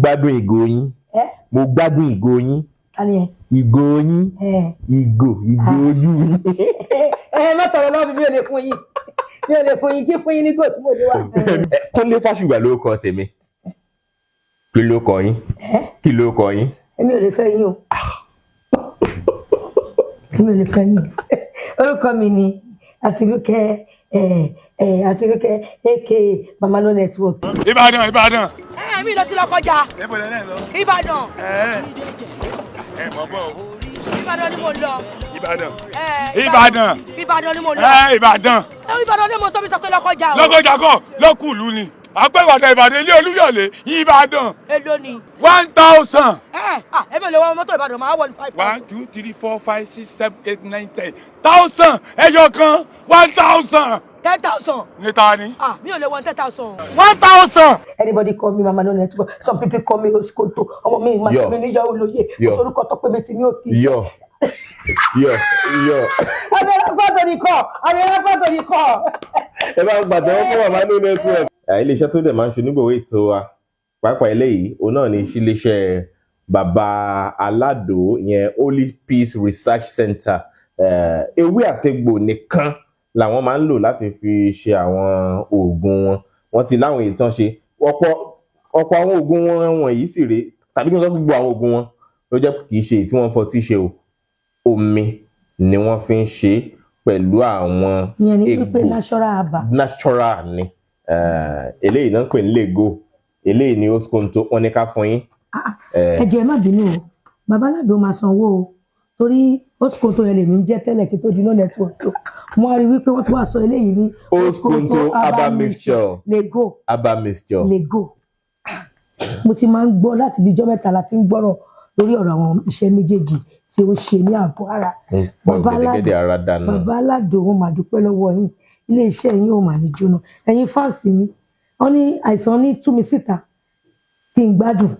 Gbádùn ìgò yín. Ẹ? Mo gbádùn ìgò yín. Ta ni ẹ? Ìgò yín. Ẹ? Ìgò ojú yín. Ẹ má tọrọ lọ́wọ́ mi, mi ò lè fún yín, mi ò lè fún yín. Kí fún yín ní gò tí mo ní wá. Ẹ, Kúnlé Fásùgbà ló kọ tèmi. Kí ló kọ yín? Ẹ? Kí ló kọ yín? Èmi ò lè fẹ́ yín o, èmi ò lè fẹ́ yín. Orúkọ mi ni Àtinúkẹ́, ẹ ẹ Àtinúkẹ́, aka Mama No Network. Ìbàdàn, Ìbàdàn. Ẹ mi lọ sí Lọ́kọjà. Níbo lẹ náà lọ? Ìbàdàn. Ẹ ẹ mọ̀ bọ̀ o. Ìbàdàn ni mo lọ. Ìbàdàn. Ẹ, Ìbàdàn. Ìbàdàn ni mo lọ. Ẹ Ìbàdàn. Ẹ, Ìbàdàn ni mo sọ, mi sọ pé Lọ́kọjà o. Lọ́kọjà kọ́, lọ́kùlù ni. Àpẹ́ Ìbàdàn, Ìbàdàn ilé Olúyọ̀lé, Ìbàdàn. Èló ni? 1,000. Ẹ ah, èmi ò lè wọ mọ́tò Ìbàdàn, máa wọ ní five One, thousand. two, three, four, five, six, seven, eight, nine, 10,000, ẹyọ kan, 1,000. 10,000. Ní ta ni? Ah, mi ò lè wọ 10,000. 1,000. Anybody call me Mama No Network, some people call me Osikoto, ọmọ mi máa Yọ. mi níyàwó lóye. Yọ. Orúkọ tó pé mi ti ní òkè. Yọ yọ yọ. Abẹ́rẹ́ fọ́tò ní kọ́, abẹ́rẹ́ fọ́tò ní kọ́. Ẹ bá ń gbàtẹ́wọ́ fún Mama No Network. Iléeṣẹ́ tó dẹ̀ máa ń ṣe onígbòwé ètò wa, pàápàá eléyìí, òun náà ní iléeṣẹ́ Bàbá Aládò yẹn, Holy Peace Research Center. Ewé àtegbò nìkan làwọn máa ń lò láti fi ṣe àwọn oògùn wọn. Wọ́n ti láwọn èyí tán ṣe, ọ̀pọ̀ ọ̀pọ̀ àwọn oògùn wọn wọ̀nyí sì rèé, tàbí kí wọ́n sọ gbogbo àwọn oògùn wọn ló jẹ́ kì í ṣe èyí tí wọ́n fọtí ṣe o. Omi ni wọ́n fi ń ṣe é pẹ̀lú àwọn Ìyẹn ni wípé egbò. Natural herbal. Natural ni. Eléyìí náà ń pè ní lego, eléyìí ni oskonto, wọn ní ká fún yín. Ẹ jọ̀ọ́, ẹ má bínú o, Bàbá Aládò máa sanwó o, torí Oskonto yẹn lèmi ń jẹ́ tẹ́lẹ̀ kí tó di No Network o. Mo wá rí wípé wọ́n tún wá sọ eléyìí ní Oskonto herbal mixture. Lego. Herbal mixture. Lego. Mo ti máa ń gbọ́ láti bí ijọ́ mẹ́ta la ti ń gbọ́rọ̀ lórí ọ̀rọ̀ àwọn iṣẹ́ méjèèjì tí ó ń ṣe ní àgọ́ ara. Ń fọ Bàbá gẹ́gẹ́dẹ́ ara dànù. Bàbá Aládò, wọn máa dúpẹ́ lọ́wọ́ yín. Iléeṣẹ́ yín ò mà ní jóná. Ẹ̀yin fans mi, wọ́n ní àìsàn ní tú mi síta kí n gbádùn,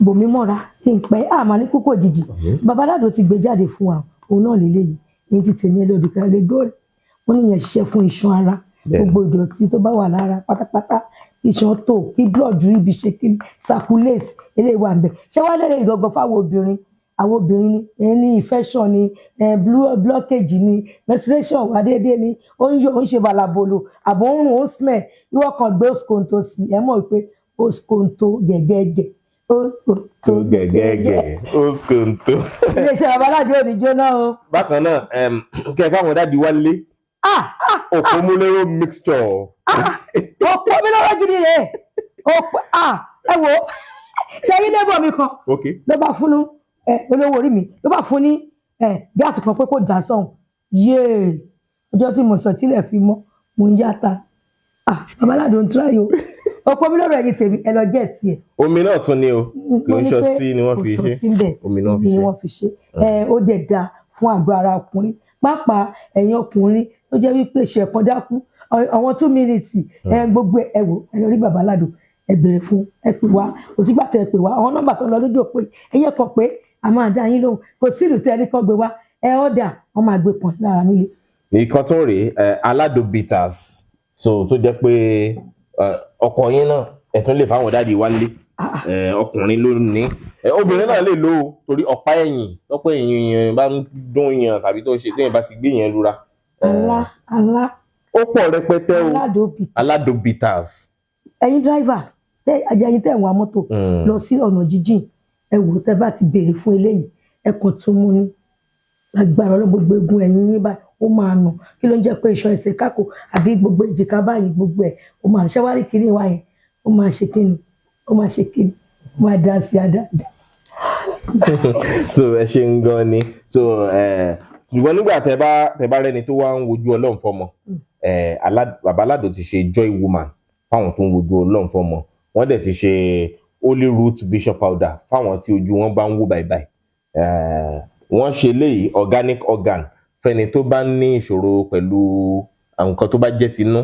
bòmí mọ́ra kí n pẹ́ àmà ní kókó òjijì. Bàbá Aládò ti gbé jáde fún wa, òun náà lélẹ́yìí ní ti tèmi. Ẹ lọ́dún kan lè gbọ́ rẹ̀, wọ́n ní ìyẹn ṣiṣẹ́ fún iṣan ara, gbogbo ìdọ̀tí tó bá wà lára pátápátá, iṣan tó kí blood rí ibi ṣe kí circulate. Eléyìí wà níbẹ̀. Ṣé wàá lẹ́rìí ìgangan fáwọn obìnrin? Àwọn obìnrin ni ẹ ní infection ni, ẹ blockage ni, menstruation wà déédéé ni, ó ń yọ, ó ń ṣe balabolo, àbò ń rùn, ó ń smell, ìwọ kan gbé Oskonto sí. Ẹ mọ̀ pé Oskonto gẹ̀gẹ́gẹ̀, Oskonto Tó gẹ̀gẹ́gẹ̀, Oskonto. Iléeṣẹ́ Bàbá Aládò ò ní jóná o. Bákan náà, kẹ́ ẹ fáwọn daddy wálé, Ah! Òpómúléró mixture. Òpó mi lọ́wọ́ gidi rè òpó. Ah, ẹ wo, ṣe yí neighbor mi kan ló bá fún ẹ, olówó orí mi ló bá fún ní ẹ gáàsì kan pé kó dà sọ̀hún. Yéè, ọjọ́ tí mo sọ tílẹ̀ fi mọ́, mo ń yáta. Ah, Bàbá Aládò ń tíráyò òpó mi lọ́rọ̀. Ẹ̀yìn tèmi, ẹ lọ jẹ́ tiẹ̀. Omi náà tún ni o, kì Mo í ní ṣọtí pé ni wọ́n fi kò ṣe. sọtí ńbẹ̀. Omi náà fi Omi ni ṣe. wọ́n fi ṣe. Ẹ ó dẹ̀ da fún àgọ́ ara ọkùnrin, pàápàá ẹ̀yin ọkùnrin tó jẹ́ wípé ṣẹ̀kan dákú àwọn 2 minutes ẹ gbogbo ẹ wò. Ẹ lọ rí Bàbá Aládò, ẹ béèrè fún, ẹ pè wá. Kò sígbà tẹ ẹ pè wá, àwọn nọ́mbà tó lọ lójú òpó yìí, ẹ yẹ kàn pé a máa dá yín lóhùn. Kò sí ìlú tẹ ẹ ní kán gbé wá, ẹ ọ̀dà, wọ́n máa gbé kàn lára nílé. Ìkan tó rèé, Aládò bitters, so tó jẹ́ pé ọkọ yín náà, ẹ tún lè fáwọn daddy wálé. Ọkùnrin ló ní, obìnrin náà lè lò ó, torí ọ̀pá ẹ̀yìn, tọ́pọ̀ ẹ̀yìn yẹn bá ń dún yàn tàbí tó ṣe téèyàn bá ti gbé yẹn lura. Alá alá. Ó pọ̀ rẹpẹtẹ o. Aládò bitters. Aládò bitters. Ẹ̀yin driver tẹ ẹ̀yin tẹ ń wa mọ́tò lọ sí ọ̀nà jíjìn, ẹ wò, tẹ bá ti béèrè fún eléyìí, ẹ kàn tún mú ní agbára Ọlọ́run, gbogbo egun ẹ̀yìn yín báyìí ó máa nù. Kí ló ń jẹ́ pé iṣan ẹsẹ̀ kákò àbí gbogbo èjìká báyìí, gbogbo ẹ̀ ó máa ṣẹ́wárí kiri wá yẹn, ó máa ṣe kíni, ó máa ṣe kíni, ó máa dá sí àdáadáa. So ẹ ṣeun gan ni. So ṣùgbọ́n nígbà tẹ bá rẹni tó wá ń wojú Ọlọ́run fọmọ, Bàbá Aládò ti ṣe Joy Woman fáwọn tó ń wojú Ọlọ́run fọmọ. Wọ́n dẹ̀ ti ṣe Holy Root Vision Powder fáwọn tí ojú wọn bá ń wò bàìbàì. Wọ́n ṣe léyìí, organic organ, fẹ́ni tó bá ní ìṣòro pẹ̀lú àwọn nǹkan tó bá jẹ́ tinú,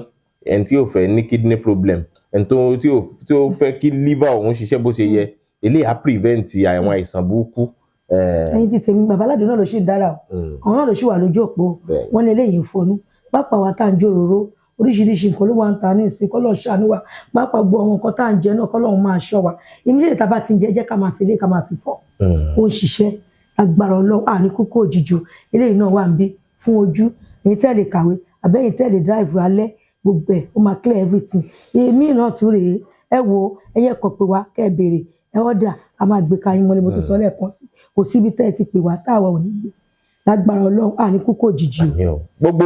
ẹni tí ò fẹ́ ní kidney problem, ẹni tó tí ò tí ó fẹ́ kí liver òun ṣiṣẹ́ bó ṣe yẹ. Eléyìí á prevent àwọn àìsàn burúkú. Ẹ̀yin ti tèmi, Bàbá Aládò náà ló ṣì dára o. Àwọn náà ló ṣì wà lójú òpó. Wọ́n ní eléyìí ń fọnú pápá wa tá à ń jòróró. Oríṣiríṣi nǹkan ló wà ń ta ní ìsìn, kọ́lọ́run ṣàánú wa. Pàápàá gbogbo àwọn nǹkan tá à ń jẹ náà, kọ́lọ́run máa ṣọ́ wa. Ìmílẹ̀ tá a bá ti ń jẹ, jẹ́ ká máa fi lé, ká máa fi fọ́. Ó ń ṣiṣẹ́ agbára Ọlọ́run, àní kókó òjijì. Eléyìí náà wà ń bí fún ojú. Èyí tẹ́ lè kàwé, àbẹ́yìn tẹ́ lè drive alẹ́, gbogbo ẹ̀ ó máa clear everything. Èmi náà tún rèé. Ẹ wo, ẹyẹ kan pè wá, kẹ́ ẹ béèrè, ẹ ọ̀dà, a máa gbé ka yín mọ́lẹ̀. Mo ti sọ lẹ́ẹ̀kan sí, kò síbi tẹ́ ẹ ti pè wá táwa ò ní gbé. Lágbára Ọlọ́run, àní kókó òjijì o. Àmín o. Gbogbo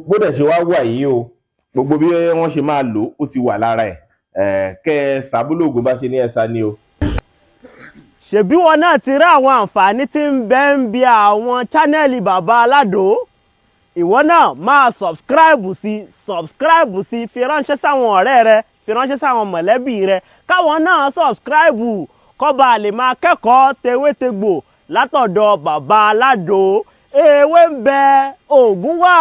bó dẹ̀ ṣe wá wà yìí o, gbogbo bí wọ́n ṣe máa lò ó ti wà lára ẹ̀. Kẹ́ ẹ sàbúlògùn bá ṣe ní ẹ̀sà ni o. Ṣebí wọn náà ti rí àwọn àǹfààní tí ń bẹ ń bi àwọn channel Bàbá Aládò. Ìwọ náà máa subscribe sí, subscribe sí, fi ránṣẹ́ sáwọn ọ̀rẹ́ rẹ, fi ránṣẹ́ sáwọn mọ̀lẹ́bí rẹ, káwọn náà subscribe, kó bá lè máa kẹ́kọ̀ọ́ tewétegbò látọ̀dọ̀ Bàbá Aládò. Ewé ń bẹ, òògùn wà.